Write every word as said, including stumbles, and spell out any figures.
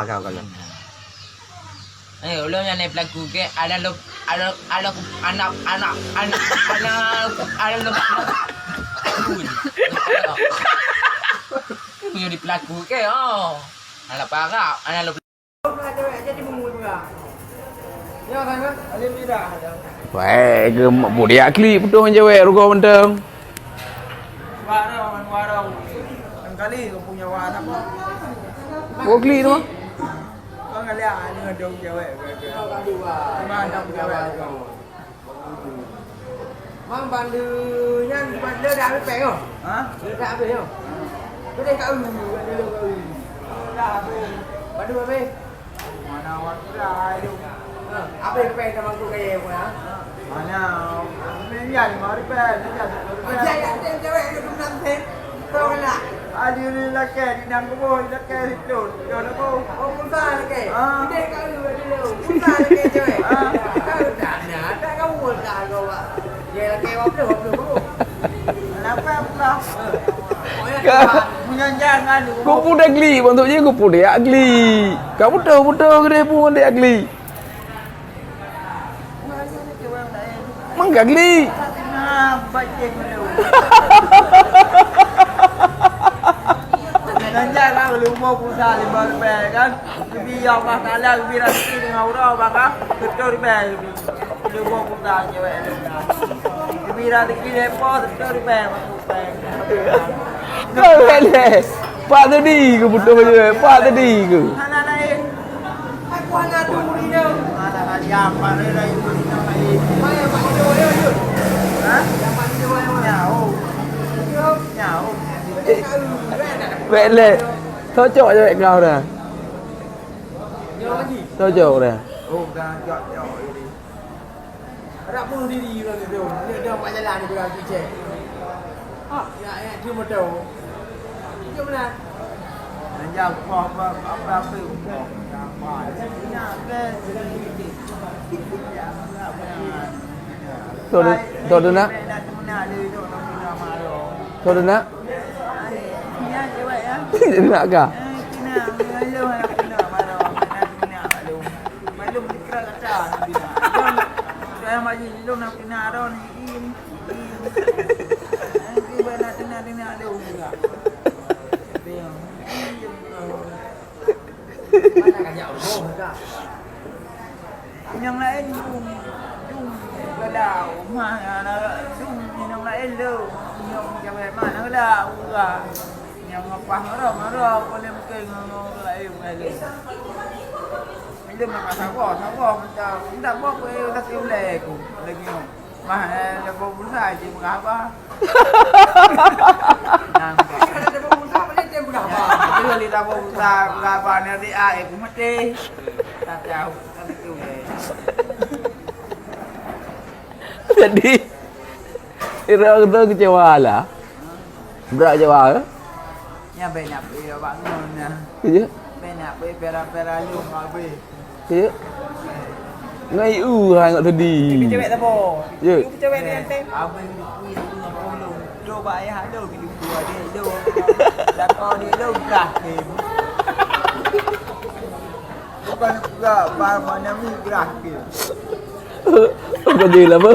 Agam kalau. Eh, ulôn nyang na pelaku ke, ada lo, ada, ada ku, anak, anak, anak, anak, ada lo, ku jadi pelaku ke, oh. Anak parak, anak lo. Weh, ke budiak klik putôh cewek rugoe mantong. Warong, warong. Kali ke punya warong apa? Budiak klik tu. Kau ngeliat ni ada cewek. Mana ada cewek? Mang bandu nyan, bandu dah habis peng, oh. Ha? Dah habis, oh. Tu deh kau, bandu kau. Dah habis. Bandu habis. Mana awak dah hidup? Ha, habis peng sama aku kaya pun, ha? Mana? Ni jadi mari peng, ni jadi mari peng. Aja yang tem cewek itu enam tem. Tolonglah. Adi ni lakèe di nang kuboh, lakèe situ. Yo nabo. Oh, pulsa lakèe. Ah. Ideh kau dulu. Pulsa lakèe cewek. Ah. Kau dah na, tak kau pulsa kau, Pak. Dia lakèe dua puluh, dua puluh baru. Kenapa pula? Punya jangan. Kupu dah geli, bentuk je kupu dia geli. Kau betul-betul gede pun dia geli. Mangga geli. Nanja lah leumo pulsa lima ribèe kan. Leubeh ya Allah Taala leubeh rezeki dengan uroe baka betul ribèe. Leumo pulsa cewek. Leubeh rezeki lepo betul ribèe. Kau leh. Pak tadi ke betul je. Pak tadi ke. Hana lain. Aku hana tu murid dia. Hana kali apa dia lain murid dia lain. Mana Pak Ido dia, Ido? Ha? Yang Pak Ido dia, mana? Nyau. Nyau. Bèk lé. Cocok je bèk kau dah. Nyau lagi. Cocok dah. Oh, dah cocok. Rak bunuh diri urang tu. Dia, dia buat jalan dia bilang kicek. Ha, ya, ya, dia motor. Dia benar. Nanja apa, apa, apa, apa, apa. Nak ke? Tuh, tuh, tuh, nak. Tuh, tuh, nak. Nak kah? Maklum dikira kata. Saya majlis lom nak kena arah ni. Im, im. Nanti buat nak tengah-tengah dia juga. Mana kajak urung dah. Nyang laén dum, dum gala rumah, dum nyang laén tu. Nyang jabai mana gala urang. Nyang ngapah ngarang-ngarang boleh mungkin ngarang laén laén. Ilôn maka sagoe, sagoe meuta, meuta boh keu kaki ulèe ku lagèe nyoe. Mah, eh, leumo pulsa jih peugah haba. Nang. Ada leumo pulsa, apa dia peugah haba? Itu leumo pulsa, peugah haba, nanti, ah, eh, ku mati. Tak tahu, tak tahu, eh. Jadi, Ira tu kecewa lah. Brat kecewa ke? Nya bèk nak bri awak ngon nya. Iya. Bèk nak bri pera-pera lôn abis. Iya. Ngai u hai ngat tadi. Cewek tabo. Ya. Cewek ni kan. Abis kui tu nak tolong. Cuba ayah ada gitu ada lo. Lakon ni lo berakhir. Bukan pula, ba-, mana mi berakhir. Apa je lah, apa?